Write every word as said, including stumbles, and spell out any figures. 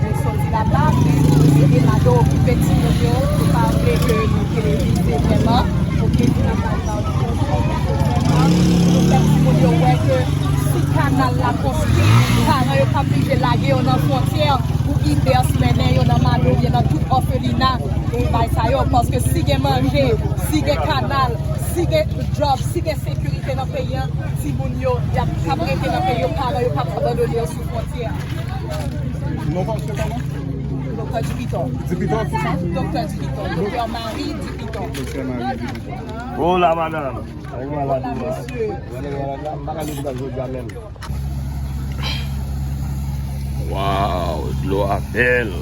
Nou soti laba, men se Elado okipe timoun yo, nou pa vle ke nou televize vrèman. Oke, nou pa vle ke nou televize vrèman. Nou fè timoun yo wè ke si kanal la konstwi, paran yo p ap blije lage yo nan fwontyè pou Ibers mennen yo nan Malo oubyen nan tout òfelina pou bay sa yo. Paske si gen manje, si gen kanal, si gen djòb, si gen sekirite nan peyi a, timoun yo, y ap, p ap rete nan peyi yo, paran yo p ap abandone yo sou fwontyè a. Non pa misye kòman? Doktè Dipiton. Dipiton, ki sa? Doktè Dipiton. Doktè Marie Dipiton. Doktè Marie Dipiton. Oh la, madanm. Hola, mesye. Waw, dlo a bèl.